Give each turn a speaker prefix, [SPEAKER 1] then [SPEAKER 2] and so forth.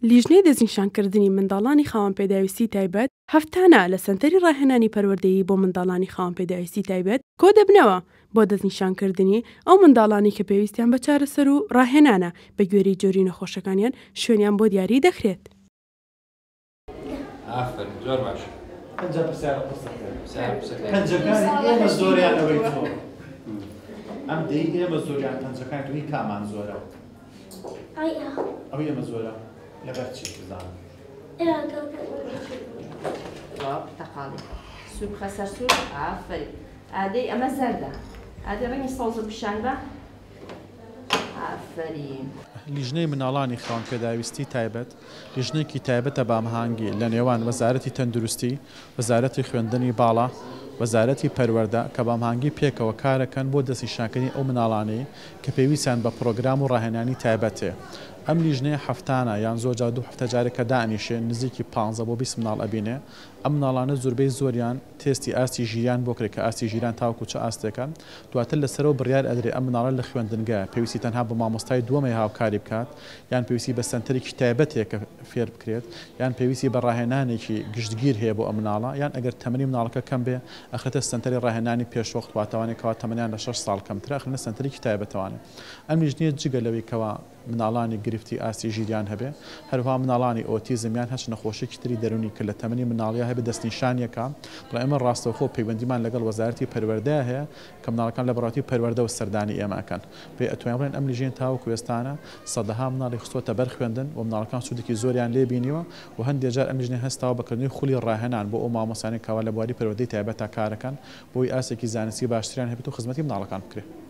[SPEAKER 1] لیژنەی دەستنیشانکردنی منداڵانی خاوەن پێداویستی تایبەت هەفتانە لە سەنتەری ڕاهێنانی پەروەردەیی بۆ منداڵانی خاوەن پێداویستی تایبەت کۆدەبنەوە بۆ دەستنیشانکردنی ئەو منداڵانەی کە پێویستیان بە چارەسەر و ڕاهێنانە بەگوێرەی جۆری نەخۆشەکانیان شوێنیان بۆ دیاری دەکرێت.
[SPEAKER 2] ئافەرین زۆر باش.
[SPEAKER 3] ئەنجا پرسیارە قورسەکە پەنجەکانی ئێمە زۆریان ئەوەی تۆ ئەم دەی ئێمە زۆریان پەنجەکانی تۆ هی کامان زۆرە ئەوەی ئێمە زۆرە لەبەر چی بزانم
[SPEAKER 4] پرتەقاڵی سوور بخە سەر سوور ئافەرین ئادەی ئەمە زەردە ئادەی ڕەنگی سەوزە پیشان بە ئافەرین.
[SPEAKER 3] لیژنەی مناڵانی خاوەن پێداویستی تایبەت، لیژنەیەکی تایبەتە بە هەماهەنگی لە نێوان وەزارەتی تەندروستی، وەزارەتی خوێندنی باڵا، وەزارەتی پەروەردە کە بە هەماهەنگی پێکەوە کارەکەن بۆ دەستنیشانکردنی ئەو مناڵانەی کە پێویستیان بە پڕۆگرام و ڕاهێنانی تایبەت هەیە. ئەم لیژنەیە هەفتانە یان زۆر جار دوو هەفتە جارێک کە دائەنیشێ نزیکی 15 بۆ 20 مناڵ ئەبینێ. ئەم مناڵانە زوربەی زۆریان تێستی ئاستی ژیریان بۆ کرێ کە ئاستی ژیران تاوەکو چ ئاستێکە، دواتر لەسەرەوە بڕیار ئەدرێ ئەم مناڵە لە خوێندنگایە پێویستی تەنها بە مامۆستای دووەم هەیە هاوکاری بکات یان پێویستی بە سەنتەرێکی تایبەت هەیە کە فێر بکرێت یان پێویستی بە ڕاهێنانێکی گشتگیر هەیە بۆ ئەم مناڵە یان ئەگەر تەمەنی مناڵەکە کەم بێ ئەخرێتە سەنتەری ڕاهێنانی پێشوەخت واتە ئەوانەی کەوا تەمەنیان لە شەش ساڵ کەمترە ئەخرێنە سەنتەرێکی تایبەتەوانێ ئەم لیژنەیە جگە لەوەی کەوا مناڵانی گرفتی ئاستی ژیریان هەبێ، هەروەها مناڵانی ئۆتیزم یان هەچ نەخۆشیەکی تری دەرونی کە لە تەمەنی مناڵیا هەبێ دەستنیشانیەکا، بەڵام ئێمە ڕاستەوخۆ پەیوەندیمان لەگەڵ وەزارەتی پەروەردەیا هەیە کە مناڵەکان لە بەڕێوەتی پەروەردەوە سەردانی ئێمە ئەکەن. پێ ئەتوانین بڵێین ئەم لیژنەیە تاوەکو ئێستانە سەدەها مناڵی خستۆتە بەر خوێندن و مناڵەکان سوودێکی زۆریان لێ بینیوە و هەندێ جار ئەم لیژنەیە هەستاوە بە کردنەوەی خولی ڕاهێنان بۆ ئەو مامۆستایانەی کەوا لە بواری پەروەردەی تایبەتا کارەکەن بۆی ئاستێکی زانستی باشتریان هەبێت و خزمەتی مناڵەکان بکرێ.